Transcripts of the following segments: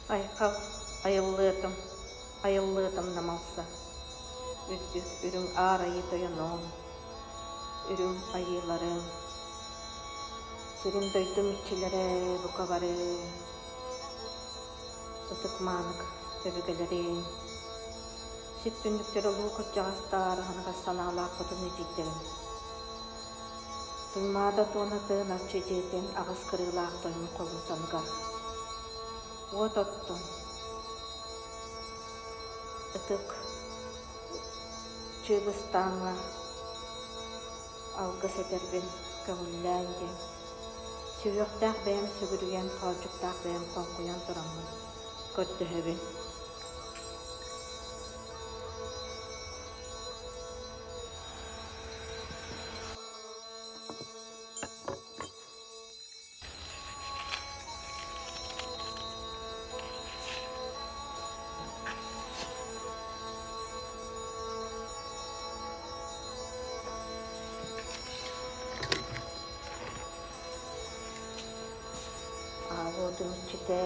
Айхал, айыллыатым, айыллыатым намалса, Үрдүк үрүҥ аар айыы тойонуом, үрүҥ айыыларым, Сирим дойдум иччилэрэ бука бары, Ытык маанык өбүгэлэрим, Сир түннүктэрэ улуу кырдьаҕастар аһыныгас санаалаах хотун эдьиийдэрим. Туймаада туонатын арчы дьиэтин аҕыс кырыылаах тойон холумтаныгар уот оттон ытык Чыыбыстааҥҥа алгыс этэрбин көҥүллээн диэн сүһүөхтээх бэйэм сүгүрүйэн, хоолдьуктаах бэйэм хоҥкуйан тураммын көрдөһөбүн. Аҕа иччитэ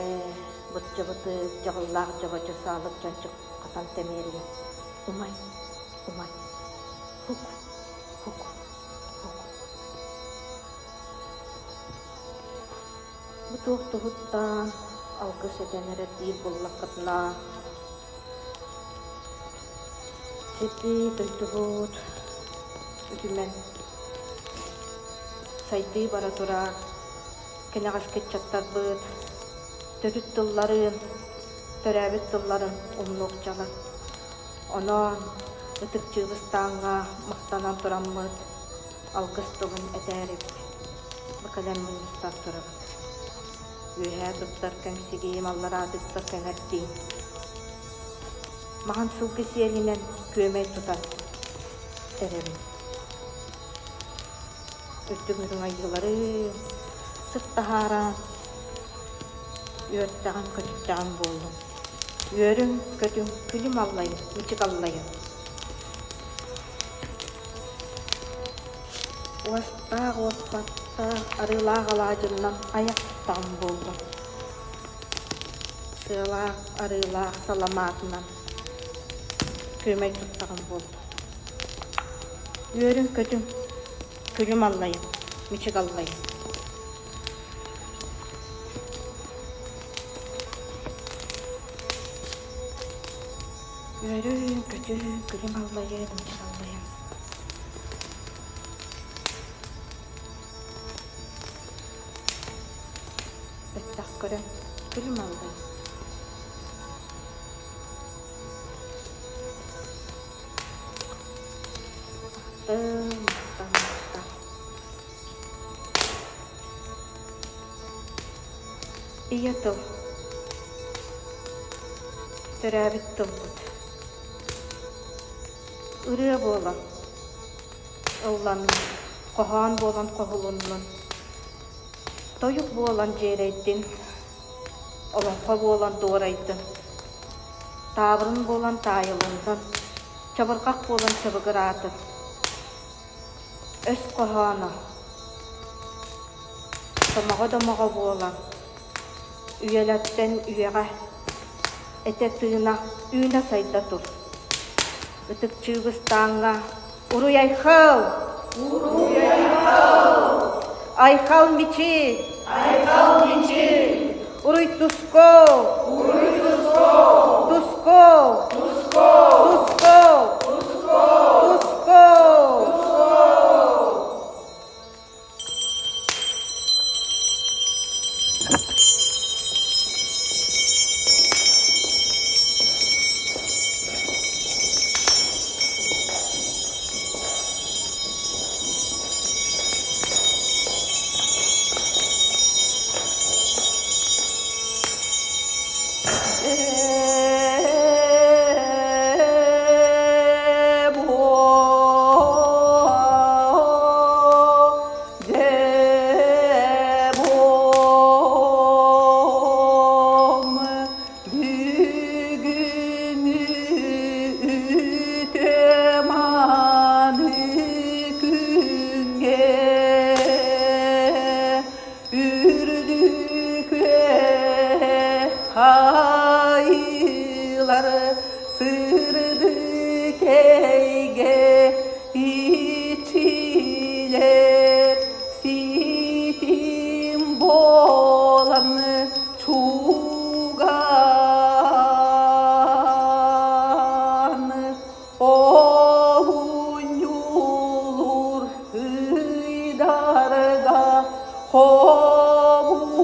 быччабытык дьаҕыллаах дьабадьы саалык чанчык хатан тэмиэрийэ умай, умай, хук, хук, хук. Бу туох туһуттан алгыс этэн эрэр диир буоллаххытына, сирбит, дойдубут үтүмэн сайдыы бара турар, кэнэҕэски ыччаттарбыт төрүт тылларын, төрөөбүт тылларын умнуохчалар. Онон Ытык Чыыбыстааҥҥа махтанан тураммыт алгыс тылын этээрибит, бу кэлэн мунньустан турабыт. Үөһээ туттар кэҥсигиим, аллараа туттар кэҥэрдиим. Маһын сылгы сиэлинэн күөмэй тутан эрэбин. Үрдүк үрүҥ айыылары сыт таһааран үөртэҕим, көтүттэҕим буоллун. Үөрүҥ, көтүҥ, күлүм аллайын, мичик аллайын. Уостаах уоспаттаах, арыылаах алаадьыннан айахтаҕым буоллун. Сыалаах, арыылаах саламаатынан күөмэй туттаҕым буоллун. Үөрүҥ-көтүҥ, күлүм аллайын, мичик аллайын. Үөрүҥ-көтүҥ, күлүм аллайын, мичик аллайын. Бэттэх көрөн, күлүм аллайын. Ахтым, ахтым, Ийэ тыл Төрөөбүт тылбыт Ырыа буолан ылланнын, хоһоон буолан хоһулуннун, тойук буолан дьиэрэйдин, олоҥхо буолан дуорайдын, таабырын буолан таайылыннын, чабырҕах буолан чабыгыраатын. Өс хоһооно Сомоҕо-домоҕо буолан, үйэлэртэн үйэҕэ этэ-тыына үүнэ-сайда тур. Ытык Чыыбыстааҥҥа Уруй-айхал! Уруй-айхал! Айхал мичил! Айхал мичил! Уруй туско! Уруй туско! Туско! Туско! Туско! Туско! Туско! Туско! айыылар сырдык эйгэ иччилэр ситим буолан чугаан Оонньуулуур ыйдарга хомун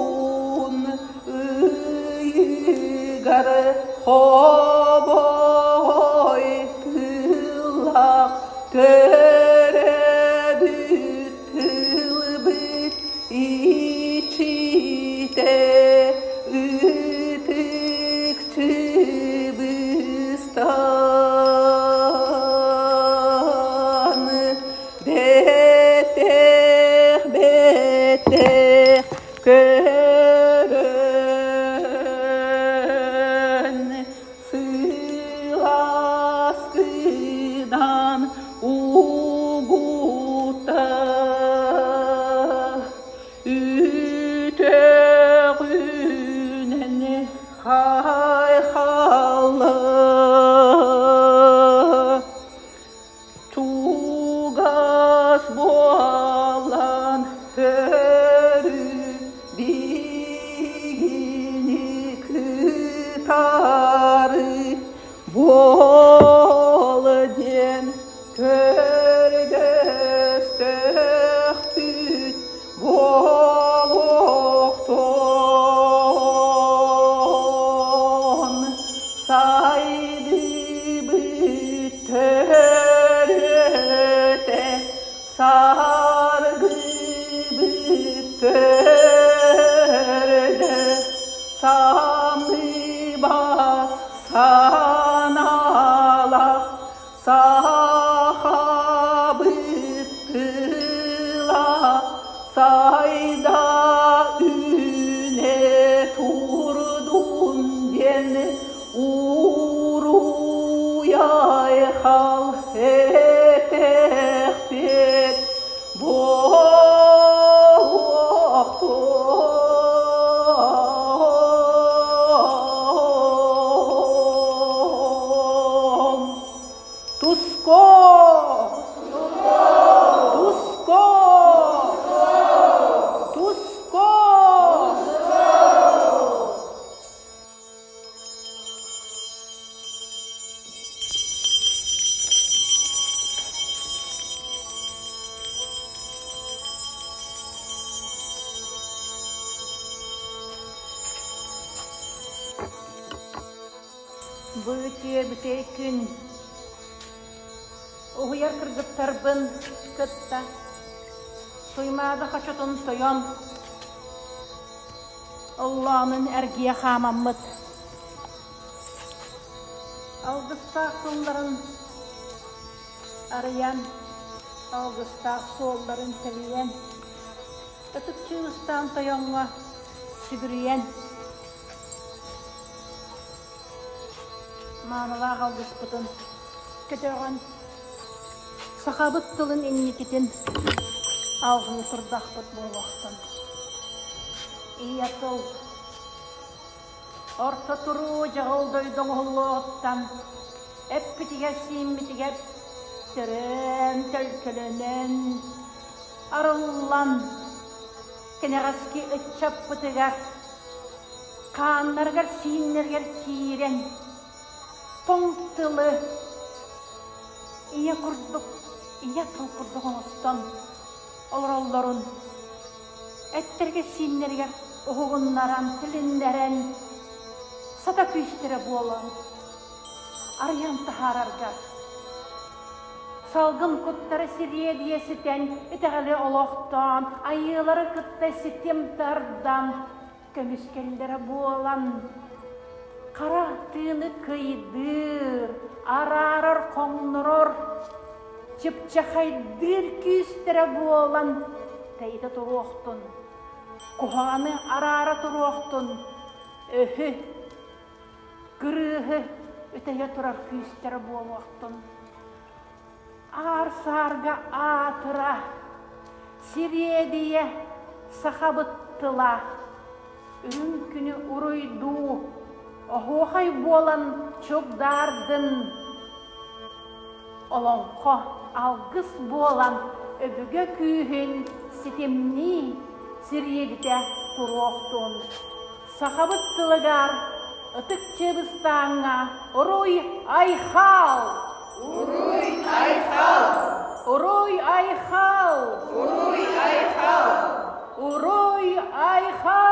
ыйыгар хомой тыллаах төрөөбүт тылбыт иччитэ ытык Чыбыстан бэтэх бэтэх көрөн сыласкынан угута Үтөҕүнэн хайхалла Чугас буолан өрүү биһигини кытары буол диэн көрдөстөхпүт буолуохтун сайдыбыт төрүөтэ саргыбыт төрдө самныбат санаалаах Сахабыт тыла сайда үүнэ турдун диэн уруй-айхал этэхпит буолуохтун. Туско! Туско! Туско! Бу үтүө бүтэй күн уһуйар кыргыттарбын кытта Туймаада хочотун тойон Оллоонун эргийэ хаамаммыт алгыстаах тылларын арыйан, алгыстаах суолларын тэлийэн, ытык чыыстаан тойоҥҥо сүгүрүйэн Маанылаах алгыспытын көтөҕөн, сахабыт тылын инникитин алҕыы турдахпыт буолуохтун. Ийэ тыл орто туруу дьаҕыл дойду оҥоһуллуоҕуттан эппитигэр-сииммитигэр төрөөн, төлкөлөнөн, арыллан, кэнэҕэски ыччаппытыгар хааннарыгар-сииннэригэр киирэн, тоҥ тылы ийэ курдук, ийэ тыл курдук оҥостон олороллорун эттэригэр-сииннэригэр уһугуннаран, тилиннэрэн, сата күүстэрэ буолан арыйан таһаарарга салгын куттара сириэдийэ ситэн, итэҕэли олохтоон, айыылары кытта ситим тардан, көмүскэллэрэ буолан, хара тыыны кыйдыыр, араарар, хоҥнорор, чыпчахайдыыр күүстэрэ буолан тэйитэ туруохтун, куһаҕаны араара туруохтун, өһү, кырыыһы үтэйэ турар күүстэрэ буолуохтун. Аар-саарга аатыра, сириэдийэ сахабыт тыла, үрүҥ күнү уруйдуу. Оһуохай буолан чугдаардын, Олоҥхо алгыс буолан өбүгэ күүһүн ситимнии сириэдитэ туруохтун. Сахабыт тылыгар ытык Чыыбыстааҥҥа Уруй Айхал! Уруй Айхал! Уруй Айхал! Уруй Айхал! Уруй Айхал!